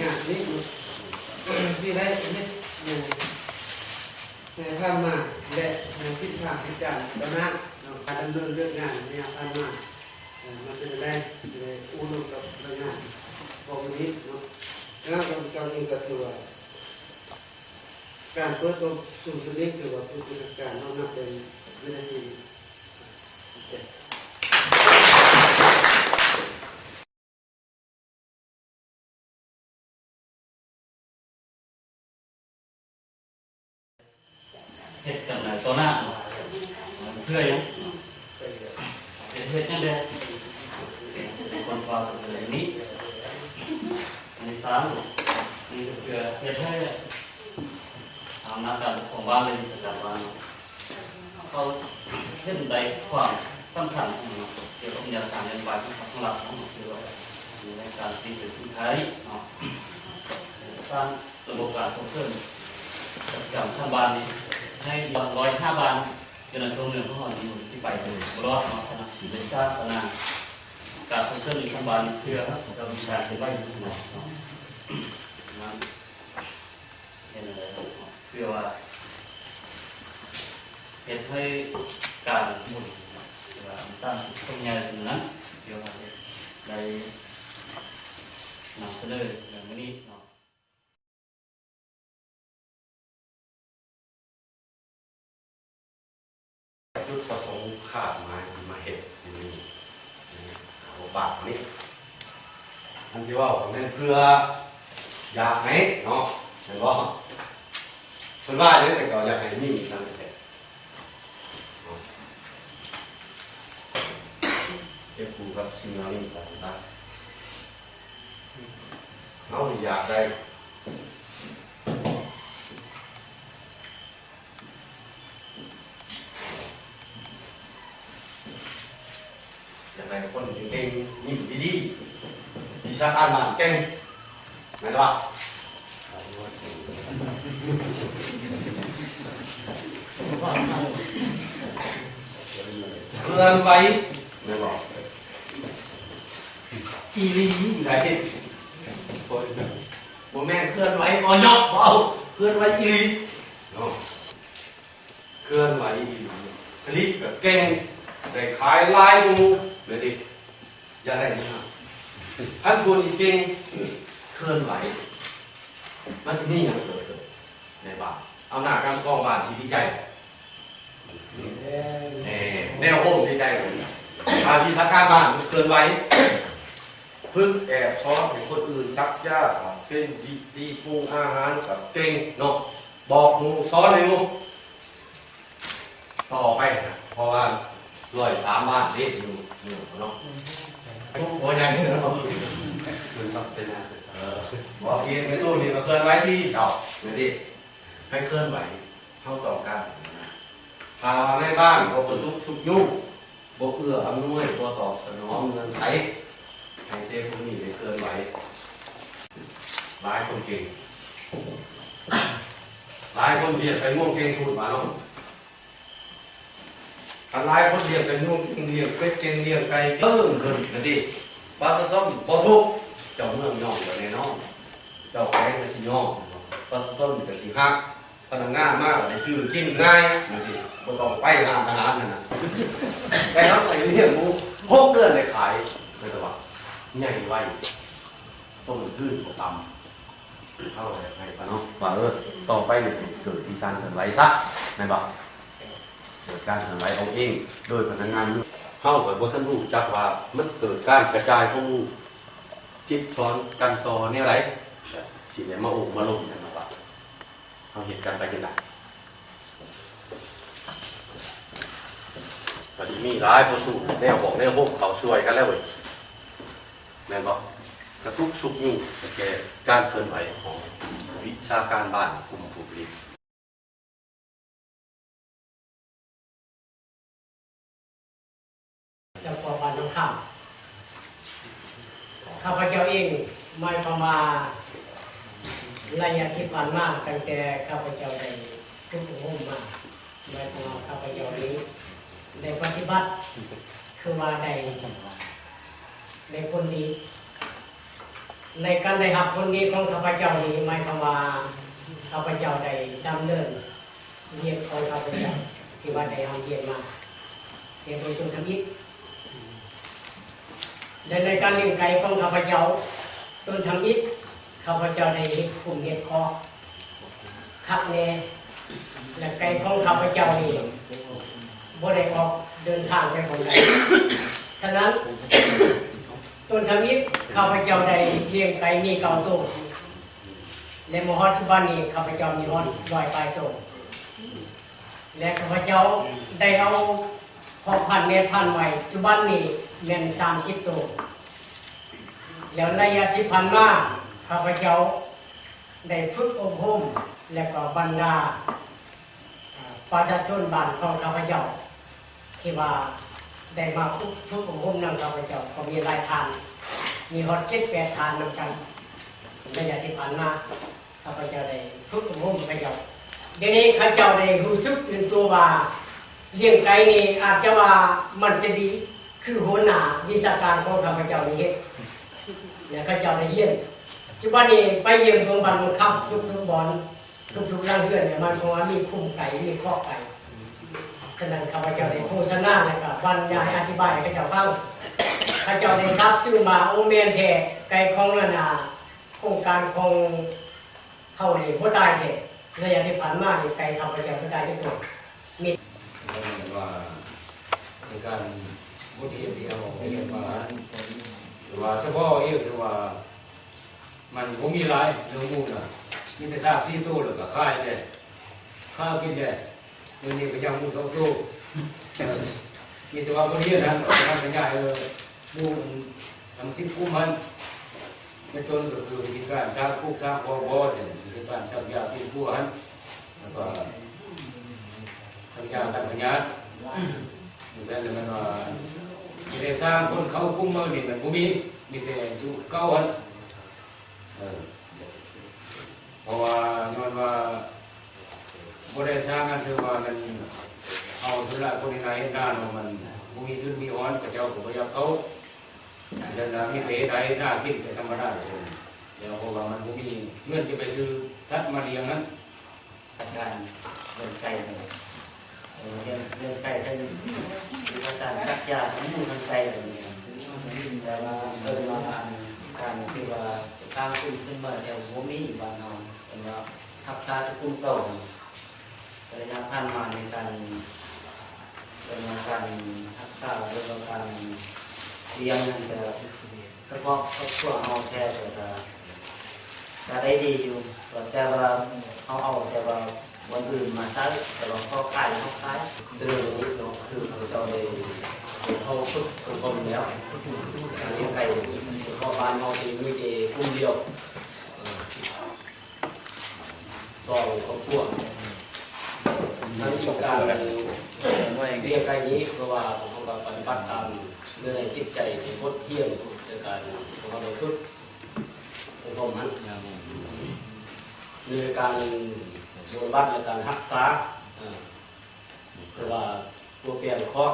ງານນີ້ເນາະ ທີ່ໄດ້ເຮັດໃນ ໃນຜ່ານມາ ແລະ ໃນທິດທາງທິດການຕໍ່ໜ້າເນາະ ການດຳເນີນວຽກງານໃນໄລຍະຜ່ານມາ ເອີ ມັນເປັນແນວໃດ ຈະໄດ້ໂອ້ລົມກັບພະນັກງານຂອງມື້ນີ້ເນາະ. ແລ້ວຂ້າພະເຈົ້າເອງກໍຖືວ່າ ການເປີດໂຕສູນສຸດນີ້ ຖືວ່າເປັນການນ້ອມຮັບໃນວິນາທີນີ້. ເຮັດຈັ່ງໃດຕໍ່ໜ້າເນາະ ເພື່ອຫຍັງ ເຮັດຈັ່ງໃດ ເປັນຄົນວ່າເປັນຈັ່ງໃດນີ້. ອັນທີສາມ ນີ້ກໍເພື່ອເຮັດໃຫ້ອຳນາດການປົກຄອງບ້ານ ແລະ ວິຊາການບ້ານ ເຂົາເຫັນໃນຄວາມສຳຄັນຂອງມັນເນາະ ກ່ຽວກັບແນວທາງນະໂຍບາຍຂອງພັກຂອງລັດເຮົາເນາະ ທີ່ວ່າໃນການທີ່ເປັນສຸດທ້າຍເນາະ ສ້າງລະບົບການສົ່ງເສີມປະຈຳຂັ້ນບ້ານນີ້ໃຫ້ຮ້ອຍຫ້າບ້ານ ຢູ່ໃນທົ່ວເມືອງຂອງເຮົານີ້ ມັນຊິໄປບໍ່ລອດເນາະ ຂະໜາດຊິໄດ້ສ້າງຂະໜາດການສົ່ງເສີມຢູ່ຂັ້ນບ້ານນີ້ ເພື່ອເຈົ້າມີການເຮັດໄວ້ຢູ່ເນາະ ເນາະ ເຮັດແນວໃດເນາະ ເພື່ອວ່າ ເຮັດໃຫ້ການໝູນ ຫຼືວ່າການສ້າງສົມໃຫຍ່ນັ້ນ ທີ່ວ່າເຮັດໄດ້ນຳສະເໜີໃນມື້ນີ້ເນາະ. ຈຸດປະສົງຄາດໝາຍທີ່ມາເຮັດຢູ່ນີ້ ໃນໂອກາດນີ້ ອັນຊິເວົ້າກໍແມ່ນເພື່ອຢາກໃຫ້ເນາະ ແມ່ນບໍ່? ເພິ່ນວ່າຈັ່ງໃດກໍຢາກໃຫ້ມີຊັ້ນແຫຼະເນາະ ເກັບກູ້ກັບສິ່ງເຫຼົ່ານີ້ໄປນຳກັນ ເຮົາຢາກໄດ້ ຢາກໄດ້ຄົນເກັ່ງໆ ຍິ້ມດີໆ ວິຊາການບ້ານເກັ່ງ ແມ່ນບໍ່? ເຄື່ອນໄຫວ ແມ່ນບໍ່? ອີ່ຫຼີໃດ ບໍ່ແມ່ນເຄື່ອນໄຫວ ບໍ່ເນາະ ບໍ່ເອົາ ເຄື່ອນໄຫວອີ່ຫຼີເນາະ ເຄື່ອນໄຫວອີ່ຫຼີ ຜະລິດກໍເກັ່ງ ໄດ້ຂາຍຫຼາຍກວ່າໝູ່ ແມ່ນຕິ ຢ່າໄດ້ນະ ຄັນຜູ້ນີ້ເກັ່ງ ເຄື່ອນໄຫວ ມັນຊິມີຫຍັງເກີດຂຶ້ນໃນບ້ານ? ອຳນາດການປົກຄອງບ້ານຊິດີໃຈ ແນ່ ແນວໂນ້ມດີໃຈ ຖ້າວິຊາການບ້ານເຄື່ອນໄຫວ ຝຶກແອບສອນໃຫ້ຄົນອື່ນ ສັກຢາ ເຊັ່ນ ດີ ປຸງອາຫານກໍເກັ່ງເນາະ ບອກໝູ່ ສອນໃຫ້ໝູ່ ຕໍ່ໄປນະ ເພາະວ່າຮ້ອຍສາມບ້ານເດ້ຢູ່ເມືອງເນາະ ໂອ້ ໃຫຍ່ເນາະ ເອີ ບອກອີກ ແມ່ຕູ້ນີ້ກໍເຄື່ອນໄຫວດີເຈົ້າ ແມ່ນຕິ ໃຫ້ເຄື່ອນໄຫວ ເຮົາຕ້ອງການ. ຖ້າວ່າໃນບ້ານບໍ່ປະດຸກຊຸກຍູ້ ບໍ່ເອື້ອອຳນວຍ ບໍ່ຕອບສະໜອງເງື່ອນໄຂ ໃຫ້ແຕ່ພວກນີ້ໄດ້ເຄື່ອນໄຫວ. ຫຼາຍຄົນເກັ່ງ ຫຼາຍຄົນວຽກໄປງວງເກັ່ງ ສູດວ່າເນາະ. ຄັນຫຼາຍຄົນລ້ຽງໄກ່ງວງເກັ່ງ ລ້ຽງເປັດເກັ່ງ ລ້ຽງໄກ່ເກັ່ງ ເພີ່ມຂຶ້ນຫັ້ນຕິ ປະຊາຊົນບໍ່ທຸກ. ເຈົ້າເມືອງຍ້ອງກໍແນ່ນອນ ເຈົ້າແຂວງກໍຊິຍ້ອງ ປະຊາຊົນກໍຊິຮັກ ພະນັກງານມາກໍໄດ້ຊື້ກິນງ່າຍຈັ່ງຊີ້ ບໍ່ຕ້ອງໄປຮ້ານອາຫານຫັ້ນນະ. ໄກ່ເຮົາໄປລ້ຽງໝູ ຫົກເດືອນໄດ້ຂາຍ ແຕ່ວ່າໃຫຍ່ໄວ ຕົ້ນທຶນກໍຕ່ຳ. ເຮົາໃຫ້ປະເນາະວ່າ ເອີ ຕໍ່ໄປນີ້ເກີດທີ່ການເຄື່ອນໄຫວຊະ ແມ່ນບໍ່? ເກີດການເຄື່ອນໄຫວເອົາເອງໂດຍພະນັກງານ. ເຮົາກໍບໍ່ທັນຮູ້ຈັກວ່າມັນເກີດການກະຈາຍຂອງໝູ ສິດສອນກັນຕໍ່ແນວໃດ ຊິໄດ້ມາໂອ້ມາລົມກັນວ່າ ເຮົາເຮັດກັນໄປຈັ່ງໃດ. ກໍຊິມີຫຼາຍປະສູດແນວບອກແນວໂຮມເຂົ້າຊ່ວຍກັນແລ້ວເວີຍ ແມ່ນບໍ່? ກະທຸກຊຸກຍູ້ແກ່ການເຄື່ອນໄຫວຂອງວິຊາການບ້ານກຸ່ມຜູ້ຜະລິດ. ເຈົ້າຂອງບ້ານໜອງຄຳ ຂ້າພະເຈົ້າເອງ ໝາຍຄວາມວ່າ ໄລຍະທີ່ຜ່ານມາ ຕັ້ງແຕ່ຂ້າພະເຈົ້າໄດ້ຝຶກອົບຮົມມາ ໝາຍຄວາມວ່າຂ້າພະເຈົ້ານີ້ໄດ້ປະຕິບັດ ຄືວ່າໄດ້ ໄດ້ຜົນດີ. ໃນການໄດ້ຮັບຜົນດີຂອງຂ້າພະເຈົ້ານີ້ ໝາຍຄວາມວ່າ ຂ້າພະເຈົ້າໄດ້ດຳເນີນວຽກຂອງຂ້າພະເຈົ້າ ທີ່ວ່າໄດ້ຮ່ຳຮຽນມາ ແຕ່ເບື້ອງຕົ້ນທຳອິດ ແລະ ໃນການລ້ຽງໄກ່ຂອງຂ້າພະເຈົ້າ ຕົ້ນທຳອິດ ຂ້າພະເຈົ້າໄດ້ເຮັດຄຸ້ມເຮັດຄອກຄັກແນ່ ແລະ ໄກ່ຂອງຂ້າພະເຈົ້ານີ້ ບໍ່ໄດ້ອອກເດີນທາງໄປບ່ອນໃດ. ສະນັ້ນ ຕົ້ນທຳອິດ ຂ້າພະເຈົ້າໄດ້ລ້ຽງໄກ່ມີເກົ້າໂຕ ແລະ ມາຮອດປັດຈຸບັນນີ້ ຂ້າພະເຈົ້າມີຮອດຮ້ອຍປາຍໂຕ ແລະ ຂ້າພະເຈົ້າໄດ້ເອົາພໍ່ພັນແມ່ພັນໄວ້ ປັດຈຸບັນນີ້ແມ່ນສາມສິບໂຕ. ແລ້ວໄລຍະທີ່ຜ່ານມາ ຂ້າພະເຈົ້າໄດ້ຝຶກອົບຮົມ ແລະ ກໍບັນດາ ອາ ປະຊາຊົນບ້ານຂອງຂ້າພະເຈົ້າ ທີ່ວ່າໄດ້ມາຝຶກອົບຮົມນຳຂ້າພະເຈົ້າ ກໍມີຫຼາຍທ່ານ ມີຮອດເຈັດແປດທ່ານນຳກັນ ໃນໄລຍະທີ່ຜ່ານມາ ຂ້າພະເຈົ້າໄດ້ຝຶກອົບຮົມເຂົາເຈົ້າ. ດຽວນີ້ເຂົາເຈົ້າໄດ້ຮູ້ສຶກຕື່ນຕົວວ່າ ລ້ຽງໄກ່ນີ້ອາດຈະວ່າມັນຈະດີ ຄືຫົວໜ້າວິຊາການຂອງຂ້າພະເຈົ້ານີ້ເຮັດ ແລະ ເຂົາເຈົ້າໄດ້ຮຽນ. ປັດຈຸບັນນີ້ໄປຢ້ຽມເບິ່ງບ້ານໜອງຄຳ ທຸກໆບ່ອນ ທຸກໆຫຼັງເຮືອນນີ້ ໝາຍຄວາມວ່າມີຄຸ້ມໄກ່ ມີຄອກໄກ່. ສະນັ້ນ ຂ້າພະເຈົ້າໄດ້ໂຄສະນາ ແລ້ວກໍບັນຍາຍອະທິບາຍໃຫ້ເຂົາເຈົ້າຟັງ. ເຂົາເຈົ້າໄດ້ຊາບຊຶ້ງວ່າ ໂອ້ ແມ່ນແທ້ ໄກ່ຂອງອັນນ່າ ໂຄງການຂອງເຮົານີ້ບໍ່ຕາຍແທ້. ໄລຍະທີ່ຜ່ານມານີ້ ໄກ່ຂ້າພະເຈົ້າບໍ່ຕາຍຈັກໂຕ. ມີ ວ່າໃນການບົດຮຽນທີ່ເຮົາໄດ້ຮຽນມາ ຖືວ່າສະເພາະເອງ ຖືວ່າ ມັນບໍ່ມີຫຼາຍເລື່ອງໝູນະ ມີແຕ່ສາມສີ່ໂຕ ແລ້ວກໍຂາຍແຕ່ ຄາວກິນແຕ່ ດຽວນີ້ກໍຍັງໝູສອງໂຕ. ເອີ ມີແຕ່ວ່າບໍ່ໄດ້ຮຽນຫັ້ນ ແຕ່ວ່າມັນຂະຫຍາຍ ເອີ ໝູ ທຳສິບກຸ່ມຫັ້ນ ເປັນຕົ້ນກໍຄືວິທີການສ້າງຄຸກສ້າງຄອກບໍ່ ເຊັ່ນວິທີການສັກຢາປິ່ນປົວຫັ້ນ ແລ້ວກໍສັກຢາກັນພະຍາດ ຈັ່ງຊັ້ນ ແລ້ວແມ່ນວ່າຊິໄດ້ສ້າງຄົນເຂົ້າກຸ່ມເຮົານີ້ ມັນບໍ່ມີ ມີແຕ່ຢູ່ເກົ່າຫັ້ນ. ເອີ ເພາະວ່າຍ້ອນວ່າບໍ່ໄດ້ສ້າງນັ້ນ ຖືວ່າມັນເອົາສ່ວນຫຼາຍຄົນເຮັດໄຮ່ເຮັດນາເນາະ ມັນບໍ່ມີທຶນມີອອນ ເຂົາເຈົ້າກໍບໍ່ຢາກເຂົ້າ. ສະນັ້ນມີແຕ່ເຮັດໄຮ່ເຮັດນາກິນແຕ່ທຳມະດາ ແລ້ວເພາະວ່າມັນບໍ່ມີເງິນຈະໄປຊື້ສັດມາລ້ຽງຫັ້ນ. ອາຈານເລື່ອງໄກ່ນີ້ ເອີ ເລື່ອງ ເລື່ອງໄກ່ ທັງ ອາຈານສັກຢາທັງໝູທັງໄກ່ນີ້ ແຕ່ວ່າເພິ່ນວ່າ ອັນ ການທີ່ວ່າສ້າງກຸ່ມຂຶ້ນມາແຕ່ບໍ່ມີຢູ່ບ້ານເຮົາ ເພິ່ນວ່າຮັກສາແຕ່ກຸ່ມເກົ່າ. ໄລຍະຜ່ານມາໃນການ ເປັນວ່າການຮັກສາ ຫຼືວ່າການລ້ຽງນັ້ນ ກໍສະເພາະຄອບຄົວເຮົາແທ້ ແຕ່ກໍໄດ້ດີຢູ່ ແຕ່ວ່າເຮົາເອົາແຕ່ວ່າບ່ອນອື່ນມາໃຊ້ ແຕ່ວ່າພໍຂາຍເຮົາຂາຍ. ສະເໜີເນາະ ຄືເຂົາເຈົ້າໄດ້ ເຮົາຝຶກອົບຮົມແລ້ວ ການລ້ຽງໄກ່ ສະເພາະບ້ານເຮົາທີ່ມີແຕ່ກຸ່ມດຽວ ສອງຄອບຄົວ ມັນມີການເລື່ອງໄກນີ້ ເພາະວ່າພວກເຮົາກໍປະຕິບັດຕາມເນື້ອໃນຈິດໃຈ ໃນບົດຮຽນໃນການທີ່ພວກເຮົາໄດ້ຝຶກອົບຮົມຫັ້ນ ໃນການບົວບັດ ແລະ ການຮັກສາ ເອີ ເພາະວ່າຕົວແປງເຄາະ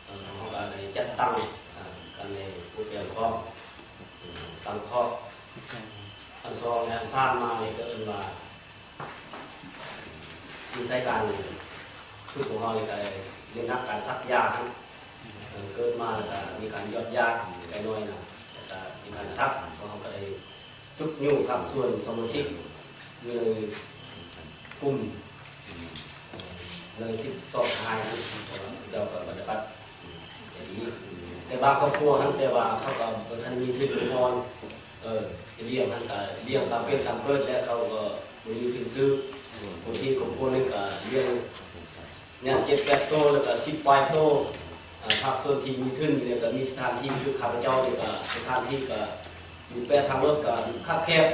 ເອີ ເຮົາກໍໄດ້ຈັດຕັ້ງ ເອີ ການໃນຜູ້ແປງເຄາະ ເອີ ຕັ້ງເຄາະ ອັນສອງ ແລະ ອັນສາມມານີ້ກໍເອີ້ນວ່າ ວິໄສການ ຄືພວກເຮົານີ້ກໍເນັ້ນໜັກການສັກຢາ ເອີ ເກີດມາແລ້ວກໍມີການຢອດຢາໄກ່ນ້ອຍນະ ແລ້ວກໍມີການສັກ ພວກເຮົາກໍໄດ້ ຊຸກຍູ້ພາກສ່ວນສະມາຊິກຢູ່ໃນກຸ່ມ ເອີ ໃນສິບສອງສະຫາຍນັ້ນ ເຈົ້າກໍປະຕິບັດໄດ້ດີ ແຕ່ບາງຄອບຄົວຫັ້ນ ແຕ່ວ່າເຂົາກໍບໍ່ທັນມີທຶນມີຮອນ ເອີ ຈະລ້ຽງຫັ້ນກໍລ້ຽງຕາມເປັນຕາມເກີດ ແລະ ເຂົາກໍບໍ່ມີທຶນຊື້ ບາງທີຄອບຄົວໜຶ່ງກໍລ້ຽງ ຍ່າງເຈັດແປດໂຕ ແລ້ວກໍສິບປາຍໂຕ ອາ ພາກສ່ວນທີ່ມີທຶນນີ້ກໍມີສະຖານທີ່ ຄືຂ້າພະເຈົ້ານີ້ກໍສະຖານທີ່ກໍຢູ່ແປະທາງລົດກໍຄັບແຄບ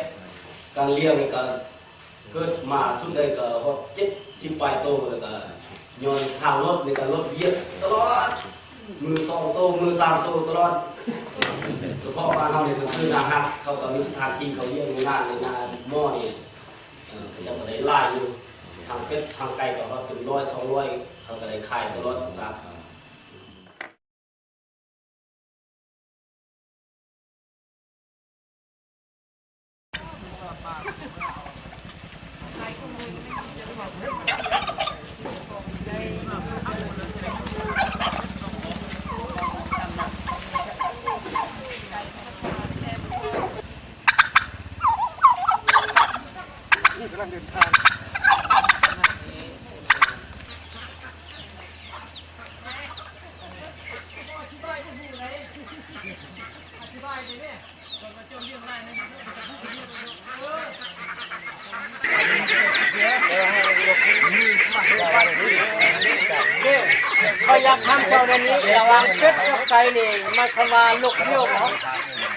ການລ້ຽງນີ້ກໍເກີດມາສຸດໄດ້ກໍຮອດເຈັດສິບປາຍໂຕ ແລ້ວກໍຍ້ອນທາງລົດນີ້ກໍລົດວຽກຕະຫຼອດ ມື້ສອງໂຕ ມື້ສາມໂຕຕະຫຼອດ ສະເພາະບ້ານເຮົານີ້ກໍຄືນາຮັກ ເຂົາກໍມີສະຖານທີ່ເຂົາລ້ຽງໃນນາ ໃນນາໝໍ້ນີ້ ເອີ ເຂົາເຈົ້າກໍໄດ້ຫຼາຍຢູ່ ທັງເປັດທັງໄກ່ກໍຮອດເປັນຮ້ອຍສອງຮ້ອຍ ເຂົາກໍໄດ້ຂາຍຕະຫຼອດຊັ້ນຊະ. ຂ້ອຍຢາກຖາມເຈົ້າແນວນີ້ ລະຫວ່າງເປັດກັບໄກ່ນີ້ ໝາຍຄວາມວ່າລູກດຽວບໍ່?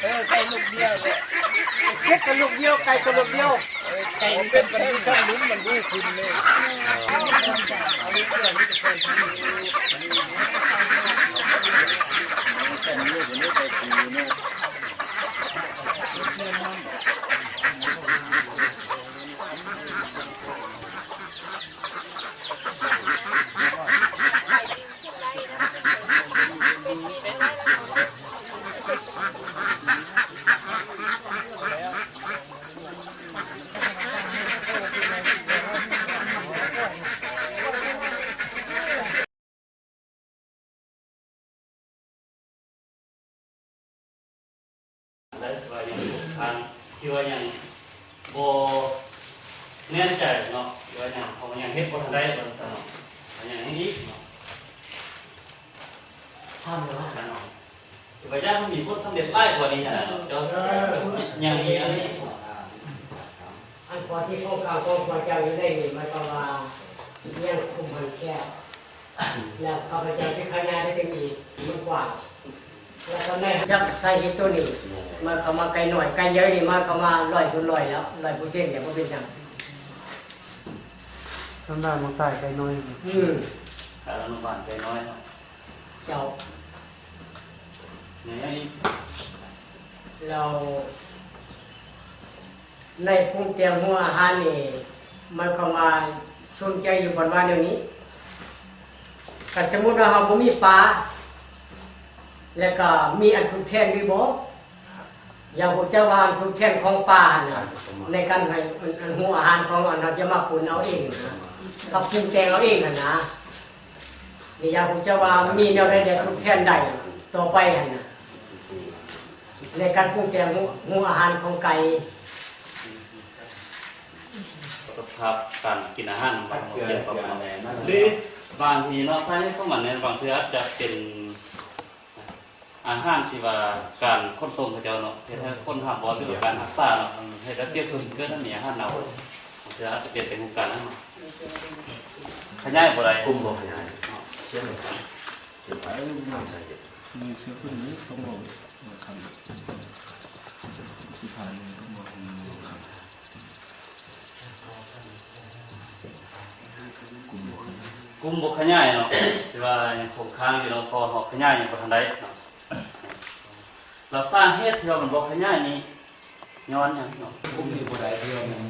ເອີ ໄກ່ລູກດຽວແຫຼະ ເປັດກໍລູກດຽວ ໄກ່ກໍລູກດຽວ. ເອີ ໄກ່ມັນເປັນກັນຢູ່ຊັ້ນລຸ່ມ ມັນບໍ່ຂຶ້ນເລີຍ. ໄດ້ວ່າຍັງ ທາງທີ່ວ່າຍັງບໍ່ແນ່ໃຈເນາະ ທີ່ວ່າຍັງ ເຮົາຍັງເຮັດບໍ່ທັນໄດ້ວ່າຊັ້ນເນາະ ຍັງອີກເນາະ ຖາມວ່າເນາະ ວ່າຢາກໃຫ້ມີຜົນສຳເລັດຫຼາຍກວ່ານີ້ຫັ້ນນະເນາະ ເຈົ້າ ຍັງມີອັນນີ້ ອັນຂໍ້ທີ່ຂ້ອງຄາຂອງພວກເຈົ້າຢູ່ໃນນີ້ ໝາຍຄວາມວ່າຍັງຄຸມມັນແຄບ ແລ້ວຂ້າພະເຈົ້າຊິຂະຫຍາຍໄປເຖິງອີກ ມັນກວ້າງ ແລ້ວກໍໃນຈາກສາເຫດໂຕນີ້ ໝາຍຄວາມວ່າໄກ່ນ້ອຍ ໄກ່ໃຫຍ່ນີ້ ໝາຍຄວາມວ່າຮ້ອຍສ່ວນຮ້ອຍແລ້ວ ຮ້ອຍເປີເຊັນແລ້ວ ບໍ່ເປັນຫຍັງ. ສຳລັບໝາກຕາຍໄກ່ນ້ອຍ ອືມ ການອະນຸບານໄກ່ນ້ອຍເນາະ ເຈົ້າ ແລ້ວໃນປຸງແຕ່ງຫົວອາຫານນີ້ ໝາຍຄວາມວ່າສົນໃຈຢູ່ບ່ອນວ່າແນວນີ້ ຄັນສົມມຸດວ່າເຮົາບໍ່ມີປາ ແລ້ວກໍມີອັນທົດແທນຫຼືບໍ່? ຢາກຮູ້ຈັກວ່າອັນທົດແທນຂອງປາຫັ້ນນະ ໃນການໃຫ້ອັນ ອັນຫົວອາຫານຂອງອັນເຮົາຈະມາປຸງເອົາເອງນະ ກັບປຸງແຕ່ງເອົາເອງຫັ້ນນະ ນີ້ຢາກຮູ້ຈັກວ່າມີແນວໃດແດ່ ທົດແທນໄດ້ຕໍ່ໄປຫັ້ນນະ ໃນການປຸງແຕ່ງຫົວ ຫົວອາຫານຂອງໄກ່. ສະພາບການກິນອາຫານມັນກໍປ່ຽນໄປປະມານນັ້ນ ຫຼືບາງທີເນາະ ສາເຫດຂອງມັນແມ່ນບາງເທື່ອອາດຈະເປັນ ອາຫານທີ່ວ່າການຂົນສົ່ງເຂົາເຈົ້າເນາະ ເຮັດໃຫ້ຄົນຫ້າມບໍ່ ຫຼືວ່າການຮັກສາເນາະ ເຮັດໃຫ້ປຽກສົມເກີດໃຫ້ມີອາຫານເນົ່າ ບາງເທື່ອອາດຈະປ່ຽນໄປຮູບການນັ້ນເນາະ ຂະຫຍາຍບໍ່ໄດ້ ກຸ່ມບໍ່ຂະຫຍາຍ ເນາະ ເປັນໄປຕາມສາເຫດ ມີເຊື້ອຂຶ້ນນີ້ຕ້ອງເວົ້າຄັນສຸດທ້າຍນີ້ຕ້ອງເວົ້າຄັນ. ກຸ່ມບໍ່ຂະຫຍາຍເນາະ ທີ່ວ່າຍັງຄົງຄ້າງຢູ່ ແລ້ວກໍເຮົາຂະຫຍາຍຍັງບໍ່ທັນໄດ້ເນາະ. ແລ້ວສາເຫດທີ່ວ່າມັນບໍ່ຂະຫຍາຍນີ້ຍ້ອນຫຍັງເນາະ? ກຸ່ມນີ້ບໍ່ໄດ້ ທີ່ວ່າມັນ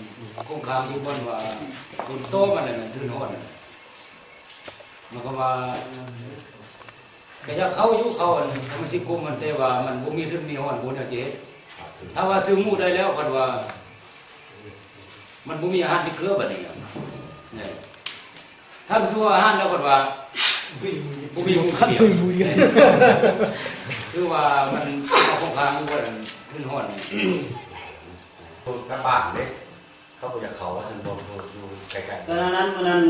ຄົງຄ້າງຢູ່ບ່ອນວ່າ ໂຕມັນນັ້ນ ມັນທຶນຮອດ ມັນກໍວ່າ ກໍຢາກເຂົ້າຢູ່ ເຂົ້າອັນສະມາຊິກກຸ່ມມັນ ແຕ່ວ່າມັນບໍ່ມີທຶນມີຮອນ ບໍ່ແນວຈະເຮັດ. ຖ້າວ່າຊື້ໝູໄດ້ແລ້ວ ຄັນວ່າມັນບໍ່ມີອາຫານຈັກເທື່ອ ບັດນີ້ ນີ້ ຖ້າບໍ່ຊື້ອາຫານແລ້ວ ຄັນວ່າບໍ່ມີໝູກິນ ຄືວ່າມັນເຂົ້າຄົງຄ້າງຢູ່ ບໍ່ໄດ້ ມັນຮອນ ກັບບ້ານເດ້. ເຂົາບໍ່ຢາກເຂົ້າວ່າຊັ້ນ ບໍ່ ຢູ່ໃກ້ໆ. ຕອນນັ້ນ ມື້ນັ້ນ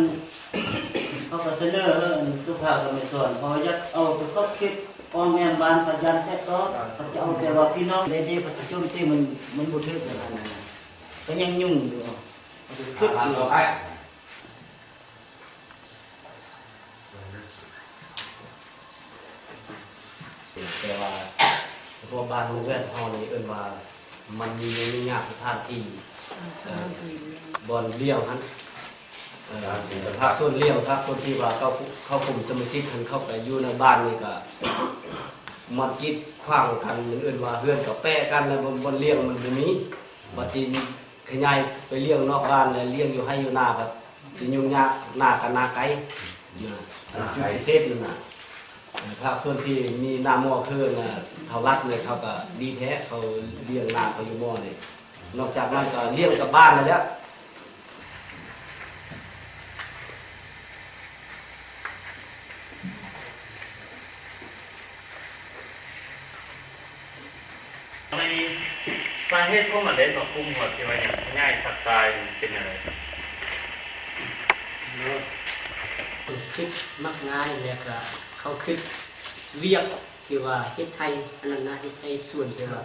ເຮົາກໍສະເໜີ ເອີ ອັນສຸພາບກັບແມ່ສອນ ເພາະວ່າຢາກເອົາໄປຂອບເຂດອ້ອມແອ້ມບ້ານ ເຂົາຢ້ານແຕກຕ້ອນ ເຂົາຈະເອົາແຕ່ວ່າພີ່ນ້ອງ ໄດ້ເດ ປະຊາຊົນທີ່ມັນ ມັນບໍ່ຖືກກັນຫັ້ນນະ ກໍຍັງຫຍຸ້ງຢູ່ ຄຶດຢູ່. ແຕ່ວ່າສະພາບບ້ານເມືອງເຮືອນເຮົານີ້ ເອີ້ນວ່າມັນມີຫຍຸ້ງຍາກສະຖານທີ່ ເອີ ບ່ອນລ້ຽງຫັ້ນ ເອີ ພາກສ່ວນລ້ຽງ ພາກສ່ວນທີ່ວ່າເຂົ້າ ເຂົ້າກຸ່ມສະມາຊິກຫັ້ນ ເຂົ້າໄປຢູ່ໃນບ້ານນີ້ກະມັນກີດຂວາງກັນ ເອີ້ນວ່າເຮືອນກະແປະກັນ ແລ້ວບ່ອນ ບ່ອນລ້ຽງມັນບໍ່ມີ ບັດຊິ ຂະຫຍາຍໄປລ້ຽງນອກບ້ານ ແລະ ລ້ຽງຢູ່ໄຮ່ຢູ່ນາ ກໍຊິຫຍຸ້ງຍາກ ນາກໍນາໄກ ນາ ນາໄກ ຈຸດພິເສດນັ້ນນະ. ພາກສ່ວນທີ່ມີນາໝໍ້ຄືນະ ເຂົາລັດນີ້ ເຂົາກໍດີແທ້ ເຂົາລ້ຽງນາເຂົາຢູ່ໝໍ້ນີ້. ນອກຈາກນັ້ນກໍລ້ຽງກັບບ້ານນັ້ນແຫຼະ. ໃນສາເຫດຂອງມັນເດ້ເນາະ ກຸ່ມຫົວທີ່ວ່າຍັງຂະຫຍາຍຊັກຊາຍເປັນຫຍັງ? ເຂົາຄຶດມັກງ່າຍ ແລ້ວກະເຂົາຄຶດວຽກທີ່ວ່າເຮັດໄຮ່ ອັນນັ້ນນະ ເຮັດໄຮ່ເຮັດສວນ ທີ່ວ່າ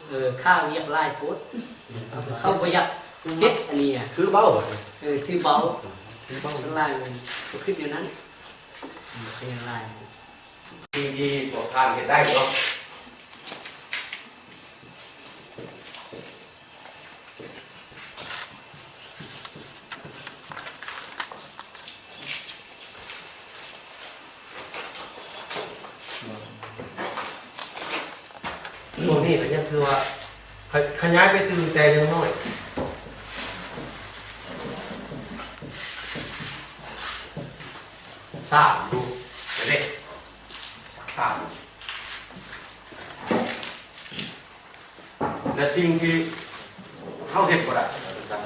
ເອີ ຄ່າວຽກຫຼາຍໂພດ ເຂົາບໍ່ຢາກເຮັດອັນນີ້ ຖືເບົາ ເອີ ຖືເບົາ ຖືເບົາ ສ່ວນຫຼາຍມັນເຂົາຄຶດແນວນັ້ນ ຂະຫຍາຍຫຼາຍ. ທີ່ ທີ່ພວກທ່ານເຮັດໄດ້ເນາະ ໂຕນີ້ກໍຍັງຖືວ່າ ຂະ ຂະຫຍາຍໄປຕື່ມແຕ່ຍັງນ້ອຍ. ສ້າງຢູ່ເດ້ ສ້າງ ແລະ ສິ່ງທີ່ເຮົາເຮັດບໍ່ໄດ້ ວ່າຊັ້ນຊະ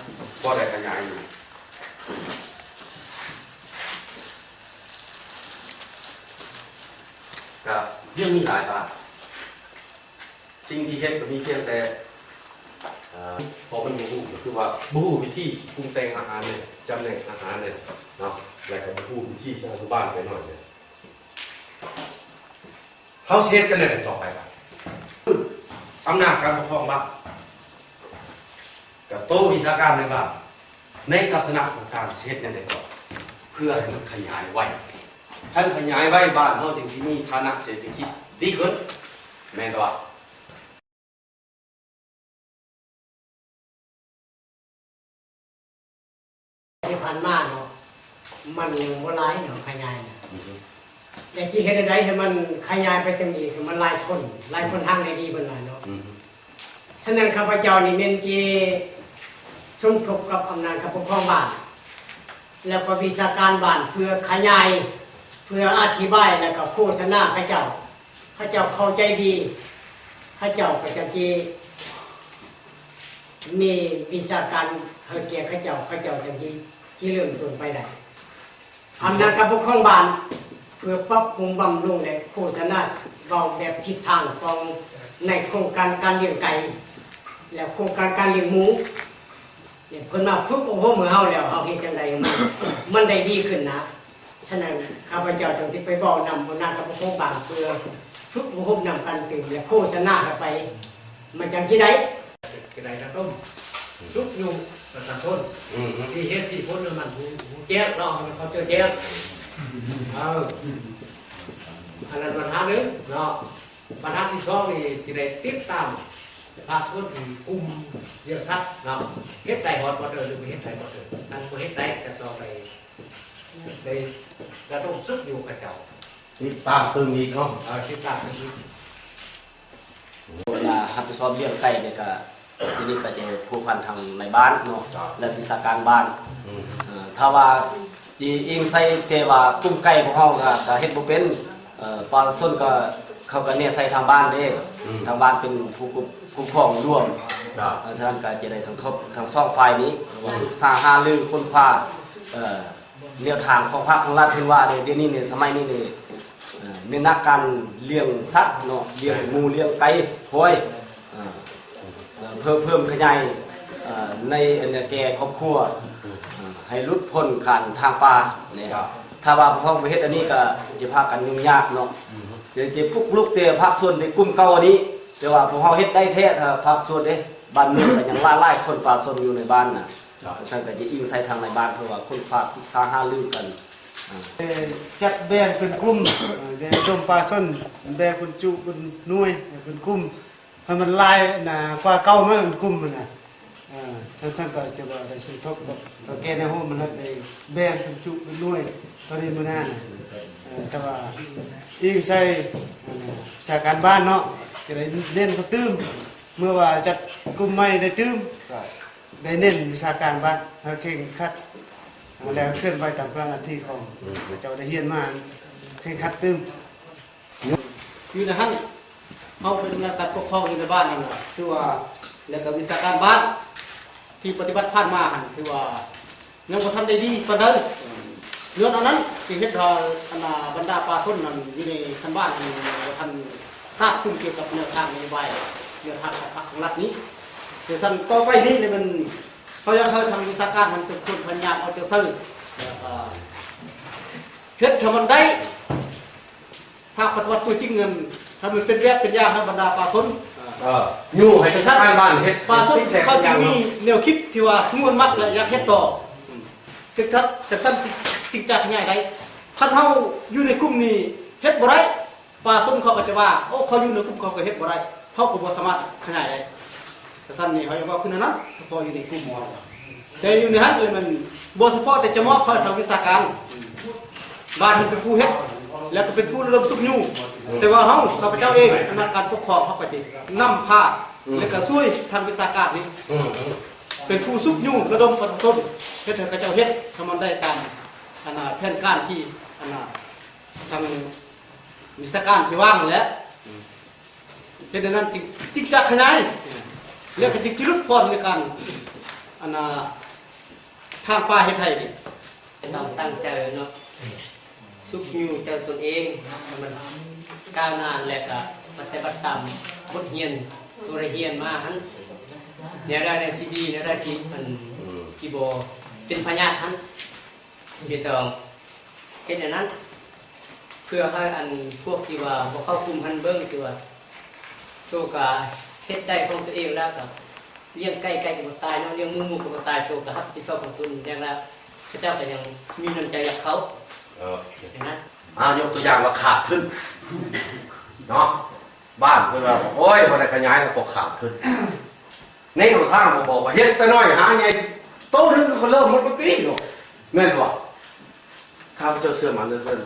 ບໍ່ໄດ້ຂະຫຍາຍຢູ່ ກະຍັງມີຫຼາຍບາດ. ສິ່ງທີ່ເຮັດກໍມີພຽງແຕ່ ເອີ ເພາະມັນບໍ່ຮູ້ ກໍຄືວ່າບໍ່ຮູ້ວິທີຊິປຸງແຕ່ງອາຫານແດ່ ຈຳແນກອາຫານແດ່ເນາະ ແລ້ວກໍບໍ່ຮູ້ວິທີຊິອະນຸບານໄປໜ້ອຍແດ່. ເຮົາຊິເຮັດກັນແນວໃດຕໍ່ໄປບາດ? ອຳນາດການປົກຄອງບາດ ກັບໂຕວິຊາການໃນບ້ານ ໃນທັດສະນະຂອງທ່ານຊິເຮັດແນວໃດຕໍ່ ເພື່ອໃຫ້ມັນຂະຫຍາຍໄວ? ຄັນຂະຫຍາຍໄວ ບ້ານເຮົາຈຶ່ງຊິມີຖານະເສດຖະກິດດີຂຶ້ນ ແມ່ນບໍ່? ທີ່ຜ່ານມາເນາະ ມັນຍັງບໍ່ຫຼາຍເນາະ ຂະຫຍາຍນະ ແລະ ຊິເຮັດແນວໃດໃຫ້ມັນຂະຫຍາຍໄປເຖິງອີກ ໃຫ້ມັນຫຼາຍຄົນ ຫຼາຍຄົນທາງໃດດີເພິ່ນວ່າເນາະ. ສະນັ້ນ ຂ້າພະເຈົ້ານີ້ແມ່ນຊິສົມທົບກັບອຳນາດການປົກຄອງບ້ານ ແລ້ວກໍວິຊາການບ້ານ ເພື່ອຂະຫຍາຍ ເພື່ອອະທິບາຍ ແລ້ວກໍໂຄສະນາເຂົາເຈົ້າ ເຂົາເຈົ້າເຂົ້າໃຈດີ ເຂົາເຈົ້າກໍຈະຊິມີວິຊາການໃຫ້ແກ່ເຂົາເຈົ້າ ເຂົາເຈົ້າຈັ່ງຊິ ຊິເລີ່ມຕົ້ນໄປໄດ້. ອຳນາດການປົກຄອງບ້ານ ເພື່ອປັບປຸງບຳລຸງ ແລະ ໂຄສະນາ ເວົ້າແບບທິດທາງຂອງໃນໂຄງການການລ້ຽງໄກ່ ແລະ ໂຄງການການລ້ຽງໝູ ນີ້ເພິ່ນມາຝຶກອົບຮົມໃຫ້ເຮົາແລ້ວ ເຮົາເຮັດຈັ່ງໃດໃຫ້ມັນ ມັນໄດ້ດີຂຶ້ນນະ. ສະນັ້ນ ຂ້າພະເຈົ້າຈຶ່ງຊິໄປເວົ້ານຳຫົວໜ້າການປົກຄອງບ້ານ ເພື່ອຝຶກອົບຮົມນຳກັນຕື່ມ ແລະ ໂຄສະນາເຂົ້າໄປ ມັນຈັ່ງຊິໄດ້ ຊິໄດ້ກະຕົ້ມ ຈຸດຍູ້ປະຊາຊົນ ອືມ ທີ່ເຮັດທີ່ຜົນໃຫ້ມັນຮູ້ ຮູ້ແຈ້ງເນາະ ໃຫ້ມັນເຂົ້າໃຈແຈ້ງ ເອີ ອັນນັ້ນບັນຫາໜຶ່ງເນາະ. ບັນຫາທີສອງນີ້ ຊິໄດ້ຕິດຕາມພາກສ່ວນທີ່ກຸ່ມລ້ຽງສັດເນາະ ເຮັດໄດ້ຮອດບໍ່ເດີ ຫຼືບໍ່ເຮັດໄດ້ບໍ່ເດີ ຄັນບໍ່ເຮັດໄດ້ ກໍຕ້ອງໄດ້ ໄດ້ ກະຕ້ອງຊຶກຢູ່ເຂົາເຈົ້າ ຕິດຕາມຕື່ມອີກເນາະ ເອີ ຕິດຕາມຕື່ມອີກ. ເວລາຮັບຜິດຊອບລ້ຽງໄກ່ນີ້ກະ ທີນີ້ກະຈະພົວພັນທາງນາຍບ້ານເນາະ ເຈົ້າ ແລະ ວິຊາການບ້ານ. ອືມ ເອີ ຖ້າວ່າຊິອີງໃສ່ແຕ່ວ່າກຸ່ມໄກ່ພວກເຮົາກະ ກະເຮັດບໍ່ເປັນ. ເອີ ປະຊາຊົນກະ ເຂົາກະແນໃສ່ທາງບ້ານເດ້. ອືມ ທາງບ້ານເປັນຜູ້ຄຸ້ມຄອງລວມ. ເຈົ້າ ເອີ ສະນັ້ນກະຈະໄດ້ສົມທົບທັງສອງຝ່າຍນີ້ ອືມ ປຶກສາຫາລືຄົ້ນຄວ້າ ເອີ ແນວທາງຂອງພາກຂອງລັດເພິ່ນວ່າເດ້ ດຽວນີ້ນີ້ ສະໄໝນີ້ນີ້ ເອີ ເນັ້ນໜັກການລ້ຽງສັດເນາະ ລ້ຽງໝູ ລ້ຽງໄກ່ ຄວາຍ ເອີ ເພື່ອເພີ່ມຂະຫຍາຍ ເອີ ໃນອັນແກ່ຄອບຄົວ ເອີ ໃຫ້ຫຼຸດພົ້ນການທາງປ່ານີ້. ເຈົ້າ ຖ້າວ່າພວກເຮົາບໍ່ເຮັດອັນນີ້ກະຈະພາກັນຫຍຸ້ງຍາກເນາະ. ອືມ ຈະ ຈະປຸກລຸກແຕ່ພາກສ່ວນໃນກຸ່ມເກົ່າອັນນີ້ ແຕ່ວ່າພວກເຮົາເຮັດໄດ້ແທ້ ຖ້າພາກສ່ວນເດ້ ບ້ານເມືອງກະຍັງຫຼາຍໆຄົນ ປະຊາຊົນຢູ່ໃນບ້ານນະ. ເຈົ້າ ຊັ້ນກະຈະອີງໃສ່ທາງນາຍບ້ານ ເພາະວ່າຄົ້ນຄວ້າປຶກສາຫາລືກັນ. ເອີ ຈັດແບ່ງເປັນກຸ່ມ ເອີ ແບ່ງກຸ່ມປະຊາຊົນ ແບ່ງເປັນຈຸເປັນໜ່ວຍ ເປັນກຸ່ມ ໃຫ້ມັນຫຼາຍນະ ກວ່າເກົ່າມາເປັນກຸ່ມຫັ້ນນະ. ເອີ ຊັ້ນ ຊັ້ນກະຊິວ່າໄດ້ສົມທົບກັບເຖົ້າແກ່ໃນໂຮມຫັ້ນນະ ໄດ້ແບ່ງເປັນຈຸເປັນໜ່ວຍ ຕອນນີ້ມື້ໜ້ານະ. ເອີ ແຕ່ວ່າອີງໃສ່ ເອີ ວິຊາການບ້ານເນາະ ຈະໄດ້ເນັ້ນເພີ່ມຕື່ມ ເມື່ອວ່າຈັດກຸ່ມໃໝ່ໄດ້ຕື່ມ ກະ ໄດ້ເນັ້ນວິຊາການບ້ານໃຫ້ເຄັ່ງຄັດ ແລ້ວເຄື່ອນໄຫວຕາມພະລານໜ້າທີ່ຂອງ ອືມ ເຂົາເຈົ້າໄດ້ຮຽນມາ ເຄັ່ງຄັດຕື່ມ. ຢູ່ໃນຫັ້ນ ເຮົາເປັນອຳນາດການປົກຄອງຢູ່ໃນບ້ານນັ້ນນະ ຖືວ່າ ແລ້ວກະວິຊາການບ້ານທີ່ປະຕິບັດຜ່ານມາຫັ້ນ ຖືວ່າ ຍັງບໍ່ທັນໄດ້ດີປານໃດ. ຍ້ອນອັນນັ້ນຈຶ່ງເຮັດໃຫ້ ອັນນ່າ ບັນດາປະຊາຊົນນັ້ນຢູ່ໃນຂັ້ນບ້ານນັ້ນ ຍັງບໍ່ທັນຊາບຊຶ້ງກ່ຽວກັບແນວທາງນະໂຍບາຍ ແນວທາງຂອງພັກຂອງລັດນີ້. ແຕ່ຊັ້ນຕໍ່ໄປນີ້ແມ່ນ ເຮົາຢາກໃຫ້ທາງວິຊາການຫັ້ນເປັນຄົນພະຍາຍາມເອົາໃຈໃສ່ ແລ້ວກະເຮັດໃຫ້ມັນໄດ້ ພາກປະຕິບັດຕົວຈິງນັ້ນ ໃຫ້ມັນເປັນແບບເປັນຢ່າງໃຫ້ບັນດາປະຊາຊົນ. ເອີ ຍູ້ໃຫ້ທາງການບ້ານເຮັດ ປະຊາຊົນເຂົາຈຶ່ງມີແນວຄິດທີ່ວ່າສະຫງວນມັກ ແລະ ຢາກເຮັດຕໍ່. ອືມ ຈັ່ງຊັ້ນ ຈັ່ງຊັ້ນຈຶ່ງຈະຂະຫຍາຍໄດ້. ຄັນເຮົາຢູ່ໃນກຸ່ມນີ້ເຮັດບໍ່ໄດ້ ປະຊາຊົນເຂົາກະຈະວ່າ ໂອ້ ເຂົາຢູ່ໃນກຸ່ມເຂົາກະເຮັດບໍ່ໄດ້ ເຮົາກະບໍ່ສາມາດຂະຫຍາຍໄດ້. ກະຊັ້ນນີ້ເຮົາຢາກເວົ້າຄືແນວນັ້ນ ສະເພາະຢູ່ໃນກຸ່ມເຮົາ ແຕ່ຢູ່ໃນຫັ້ນເລີຍ ມັນບໍ່ສະເພາະແຕ່ຈະມອບໃຫ້ທາງວິຊາການບ້ານເປັນຜູ້ເຮັດ ແລ້ວກະເປັນຜູ້ລະດົມຊຸກຍູ້ ແຕ່ວ່າເຮົາ ຂ້າພະເຈົ້າເອງ ອຳນາດການປົກຄອງ ເຮົາກະຈະນຳພາ ແລ້ວກະຊ່ວຍທາງວິຊາການນີ້ ເປັນຜູ້ຊຸກຍູ້ລະດົມປະຊາຊົນ ເຮັດໃຫ້ເຂົາເຈົ້າເຮັດໃຫ້ມັນໄດ້ຕາມ ອັນນ່າ ແຜນການທີ່ ອັນນ່າ ທາງວິຊາການທີ່ວາງຫັ້ນແຫຼະ. ເຮັດແນວນັ້ນຈຶ່ງ ຈຶ່ງຈະຂະຫຍາຍ ແລ້ວກະຈຶ່ງຈະຫຼຸດຜ່ອນໃນການ ອັນນ່າ ຖາງປ່າເຮັດໄຮ່ນີ້. ຕ້ອງຕັ້ງໃຈເນາະ ຊຸກຍູ້ໃຈຕົນເອງ ໃຫ້ມັນກ້າວໜ້າ ແລ້ວກະປະຕິບັດຕາມບົດຮຽນທີ່ໄດ້ຮຽນມາຫັ້ນ ແນວໃດຊິດີ ແນວໃດຊິ ອັນ ອືມ ຊິບໍ່ເປັນພະຍາດຫັ້ນ ຈະຕ້ອງເຮັດແນວນັ້ນ ເພື່ອໃຫ້ອັນພວກທີ່ວ່າບໍ່ເຂົ້າກຸ່ມຫັ້ນເບິ່ງ ທີ່ວ່າໂຕກະເຮັດໄດ້ຂອງໂຕເອງແລ້ວ ກະລ້ຽງໄກ່ ໄກ່ກະບໍ່ຕາຍເນາະ ລ້ຽງໝູ ໝູກະບໍ່ຕາຍ ໂຕກະຮັບຜິດຊອບຂອງຕົນແລ້ວ ເຂົາເຈົ້າກະຍັງມີນ້ຳໃຈຢາກເຂົ້າ. ເອີ ເຮັດແນວນັ້ນ. ອ່າ ຍົກຕົວຢ່າງວ່າຂາດທຶນເນາະ ບ້ານເພິ່ນວ່າ ໂອ້ຍ ບໍ່ໄດ້ຂະຫຍາຍແລ້ວ ເພາະຂາດທຶນ. ໃນຫົນທາງບໍ່ບອກວ່າເຮັດແຕ່ນ້ອຍຫາໃຫຍ່ ໂຕໜຶ່ງກະເລີ່ມໝົດເປັນປີເນາະ ແມ່ນບໍ່? ຂ້າພະເຈົ້າເຊື່ອໝັ້ນເຫຼືອເກີນ.